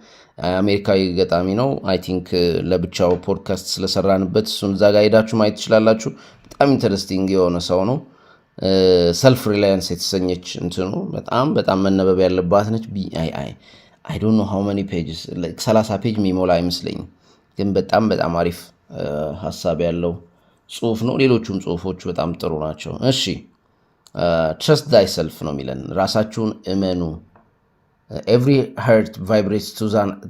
አሜሪካዊ ገጣሚ ነው። I think ለብቻው ፖድካስት ስለሰራንበት እሱን እዛ ጋር ሄዳችሁ ማየት ትችላላችሁ። በጣም interesting የሆነ ሰው ነው። Self Reliance የተሰኘች እንትኑ በጣም በጣም መነበብ ያለባት ነች። I don't know how many pages፣ 30 page የሚሞላ አይመስለኝም፣ ግን በጣም በጣም አሪፍ ሀሳብ ያለው ጽሁፍ ነው። ሌሎቹም ጽሁፎቹ በጣም ጥሩ ናቸው። እሺ፣ trust thyself ነው የሚለን፣ ራሳችሁን እመኑ። Every heart vibrates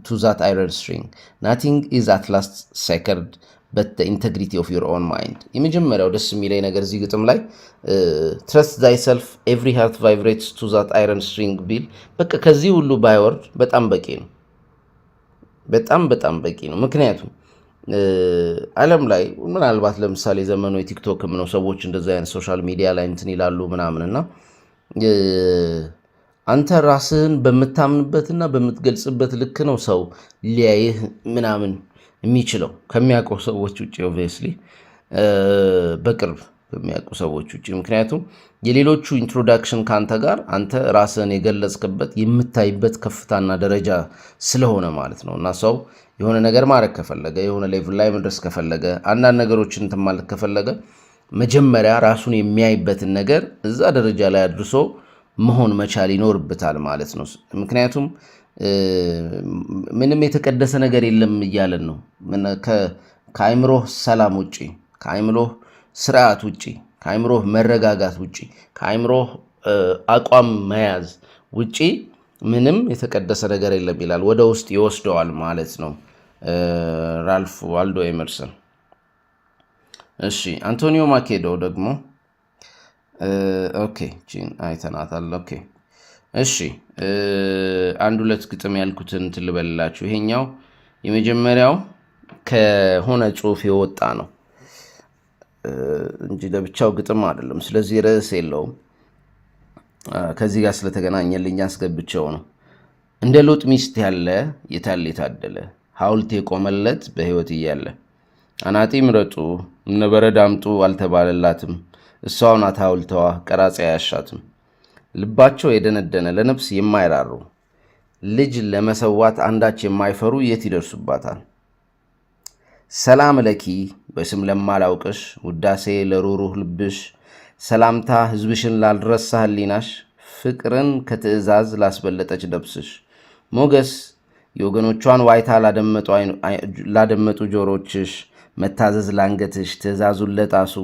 to that iron string. Nothing is at last sacred but integrity of your own mind። የመጀመሪያው ደስ የሚለኝ ነገር እዚህ ግጥም ላይ trust thyself, every heart vibrates to that iron string ቢል በቃ ከዚህ ሁሉ ባይወርድ በጣም በቂ ነው። በጣም በጣም በቂ ነው። ምክንያቱም ዓለም ላይ ምናልባት ለምሳሌ ዘመኑ የቲክቶክም ነው። ሰዎች እንደዚ አይነት social media ላይ እንትን ይላሉ ምናምን እና አንተ ራስህን በምታምንበትና በምትገልጽበት ልክ ነው ሰው ሊያይህ ምናምን የሚችለው፣ ከሚያውቁ ሰዎች ውጭ፣ obviously በቅርብ ከሚያውቁ ሰዎች ውጭ። ምክንያቱም የሌሎቹ introduction ከአንተ ጋር አንተ ራስህን የገለጽክበት የምታይበት ከፍታና ደረጃ ስለሆነ ማለት ነው። እና ሰው የሆነ ነገር ማድረግ ከፈለገ፣ የሆነ level ላይ መድረስ ከፈለገ፣ አንዳንድ ነገሮችን እንትን ማለት ከፈለገ መጀመሪያ ራሱን የሚያይበትን ነገር እዛ ደረጃ ላይ አድርሶ መሆን መቻል ይኖርበታል ማለት ነው። ምክንያቱም ምንም የተቀደሰ ነገር የለም እያለን ነው። ከአይምሮህ ሰላም ውጪ፣ ከአይምሮህ ስርዓት ውጪ፣ ከአይምሮህ መረጋጋት ውጪ፣ ከአይምሮህ አቋም መያዝ ውጪ ምንም የተቀደሰ ነገር የለም ይላል። ወደ ውስጥ ይወስደዋል ማለት ነው ራልፍ ዋልዶ ኤመርሰን። እሺ፣ አንቶኒዮ ማኬዶ ደግሞ፣ okay፣ አይተናታል። Okay፣ እሺ፣ አንድ ሁለት ግጥም ያልኩትን እንትን ልበልላችሁ። ይሄኛው የመጀመሪያው ከሆነ ጽሁፍ የወጣ ነው እንጂ ለብቻው ግጥም አይደለም። ስለዚህ ርዕስ የለውም። ከዚህ ጋር ስለተገናኘልኝ አስገብቼው ነው። እንደ ሎጥ ሚስት ያለ የታለ የታደለ፣ ሐውልት የቆመለት በሕይወት እያለ። አናጢ ምረጡ፣ እምነበረድ አምጡ አልተባለላትም። እሷው ናት ሐውልተዋ፣ ቀራጺ አያሻትም። ልባቸው የደነደነ፣ ለነፍስ የማይራሩ፣ ልጅ ለመሰዋት አንዳች የማይፈሩ የት ይደርሱባታል? ሰላም ለኪ በስም ለማላውቅሽ፣ ውዳሴ ለሩሩህ ልብሽ፣ ሰላምታ ሕዝብሽን ላልረሳ ሕሊናሽ፣ ፍቅርን ከትእዛዝ ላስበለጠች ነፍስሽ፣ ሞገስ የወገኖቿን ዋይታ ላደመጡ ጆሮችሽ፣ መታዘዝ ላንገትሽ፣ ትእዛዙን ለጣሱ፣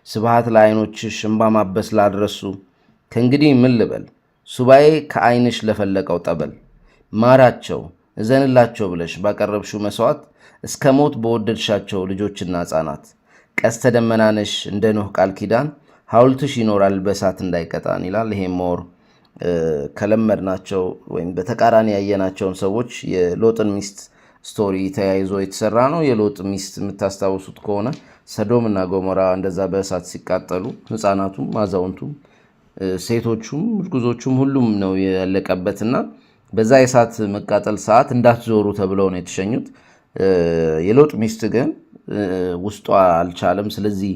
ስብሃት ለዓይኖችሽ፣ እምባ ማበስ ላልረሱ። ከእንግዲህ ምን ልበል? ሱባኤ ከዓይንሽ ለፈለቀው ጠበል፣ ማራቸው እዘንላቸው ብለሽ ባቀረብሽው መሥዋዕት፣ እስከ ሞት በወደድሻቸው ልጆችና ሕፃናት፣ ቀስተ ደመናነሽ እንደ ኖህ ቃል ኪዳን፣ ሐውልትሽ ይኖራል በእሳት እንዳይቀጣን ይላል። ይሄ more ከለመድናቸው ወይም በተቃራኒ ያየናቸውን ሰዎች የሎጥን ሚስት story ተያይዞ የተሰራ ነው። የሎጥ ሚስት የምታስታውሱት ከሆነ ሰዶም እና ጎሞራ እንደዛ በእሳት ሲቃጠሉ ሕፃናቱም፣ አዛውንቱም፣ ሴቶቹም፣ እርጉዞቹም ሁሉም ነው ያለቀበትና በዛ የእሳት መቃጠል ሰዓት እንዳትዞሩ ተብለው ነው የተሸኙት። የሎጥ ሚስት ግን ውስጧ አልቻለም። ስለዚህ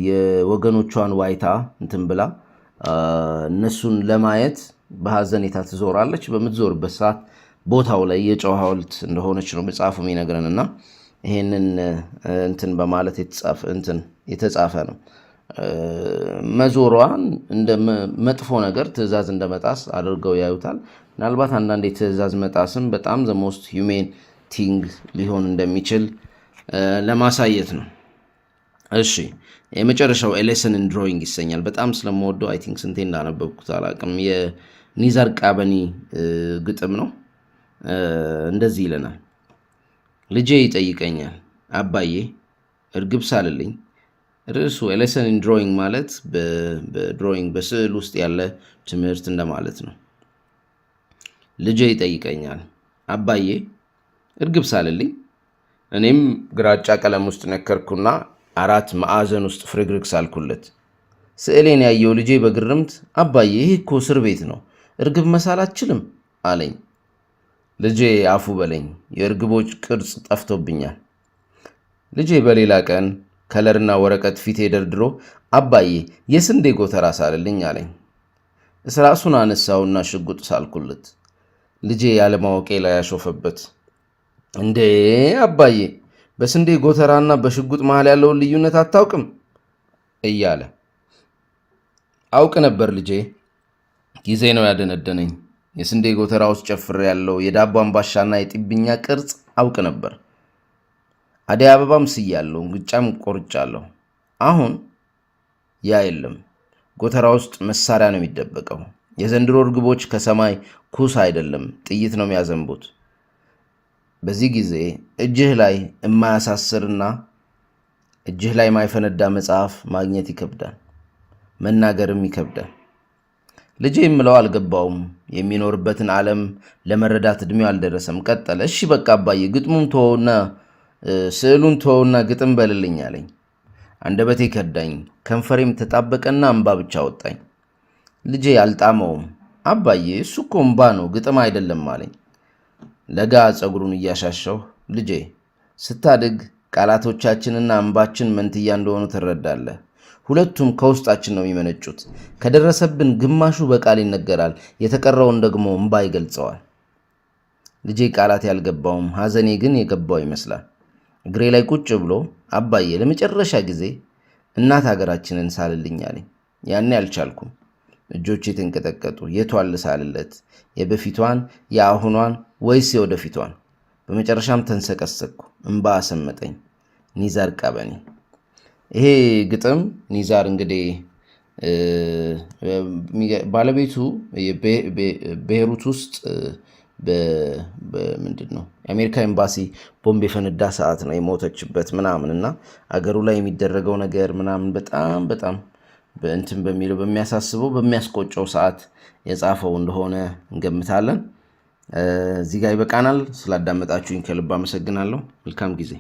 የወገኖቿን ዋይታ እንትን ብላ እነሱን ለማየት በሀዘኔታ ትዞራለች። በምትዞርበት ሰዓት ቦታው ላይ የጨው ሐውልት እንደሆነች ነው መጽሐፉ የሚነግረን እና ይሄንን እንትን በማለት እንትን የተጻፈ ነው። መዞሯን እንደ መጥፎ ነገር፣ ትዕዛዝ እንደ መጣስ አድርገው ያዩታል። ምናልባት አንዳንድ የትዕዛዝ መጣስም በጣም the most humane thing ሊሆን እንደሚችል ለማሳየት ነው። እሺ፣ የመጨረሻው A Lesson in Drawing ይሰኛል። በጣም ስለምወደው I think ስንቴ እንዳነበብኩት አላውቅም። የኒዛር ቃበኒ ግጥም ነው። እንደዚህ ይለናል። ልጄ ይጠይቀኛል፣ "አባዬ፣ እርግብ ሳልልኝ።" ርዕሱ A Lesson in Drawing ማለት በ drawing፣ በስዕል ውስጥ ያለ ትምህርት እንደማለት ነው። ልጄ ይጠይቀኛል፣ "አባዬ፣ እርግብ ሳልልኝ።" እኔም ግራጫ ቀለም ውስጥ ነከርኩና አራት ማዕዘን ውስጥ ፍርግርግ ሳልኩለት። ስዕሌን ያየው ልጄ በግርምት "አባዬ፣ ይህ እኮ እስር ቤት ነው፣ እርግብ መሳል አትችልም" አለኝ። ልጄ፣ አፉ በለኝ፣ የእርግቦች ቅርጽ ጠፍቶብኛል። ልጄ በሌላ ቀን color ና ወረቀት ፊቴ ደርድሮ "አባዬ፣ የስንዴ ጎተራ ሳልልኝ" አለኝ። እስራሱን አነሳውና ሽጉጥ ሳልኩለት። ልጄ ያለማወቄ ላይ ያሾፈበት። "እንዴ አባዬ፣ በስንዴ ጎተራና በሽጉጥ መሃል ያለውን ልዩነት አታውቅም?" እያለ። አውቅ ነበር ልጄ፣ ጊዜ ነው ያደነደነኝ። የስንዴ ጎተራ ውስጥ ጨፍሬ ያለው የዳቦ አምባሻና የጢብኛ ቅርጽ አውቅ ነበር። አደይ አበባም ስያለሁ፣ እንግጫም ቆርጫለሁ። አሁን ያ የለም። ጎተራ ውስጥ መሳሪያ ነው የሚደበቀው። የዘንድሮ እርግቦች ከሰማይ ኩስ አይደለም ጥይት ነው የሚያዘንቡት። በዚህ ጊዜ እጅህ ላይ የማያሳስርና እጅህ ላይ የማይፈነዳ መጽሐፍ ማግኘት ይከብዳል፣ መናገርም ይከብዳል። ልጄ የምለው አልገባውም። የሚኖርበትን ዓለም ለመረዳት ዕድሜው አልደረሰም። ቀጠለ። "እሺ በቃ አባዬ፣ ግጥሙን ተወውና ስዕሉን ተወውና ግጥም በልልኝ" አለኝ። አንደበቴ ከዳኝ፣ ከንፈሬም ተጣበቀና እምባ ብቻ ወጣኝ። ልጄ አልጣመውም። "አባዬ፣ እሱ እኮ እምባ ነው፣ ግጥም አይደለም" አለኝ። ለጋ ፀጉሩን እያሻሸሁ፣ ልጄ፣ ስታድግ ቃላቶቻችንና እምባችን መንትያ እንደሆኑ ትረዳለህ። ሁለቱም ከውስጣችን ነው የሚመነጩት። ከደረሰብን ግማሹ በቃል ይነገራል፣ የተቀረውን ደግሞ እምባ ይገልጸዋል። ልጄ ቃላት ያልገባውም ሐዘኔ ግን የገባው ይመስላል። እግሬ ላይ ቁጭ ብሎ "አባዬ፣ ለመጨረሻ ጊዜ እናት ሀገራችንን ሳልልኝ" አለኝ። ያኔ አልቻልኩም። እጆቼ ተንቀጠቀጡ። የቷን ልሳልለት? የበፊቷን፣ የአሁኗን ወይስ የወደፊቷን? በመጨረሻም ተንሰቀሰቅኩ። እምባ አሰመጠኝ። ኒዛር ቀበኒ። ይሄ ግጥም ኒዛር እንግዲህ ባለቤቱ ቤይሩት ውስጥ ምንድን ነው የአሜሪካ ኤምባሲ ቦምብ የፈነዳ ሰዓት ነው የሞተችበት ምናምን እና አገሩ ላይ የሚደረገው ነገር ምናምን በጣም በጣም በእንትን በሚለው፣ በሚያሳስበው፣ በሚያስቆጨው ሰዓት የጻፈው እንደሆነ እንገምታለን። እዚህ ጋር ይበቃናል። ስላዳመጣችሁኝ ከልብ አመሰግናለሁ። መልካም ጊዜ።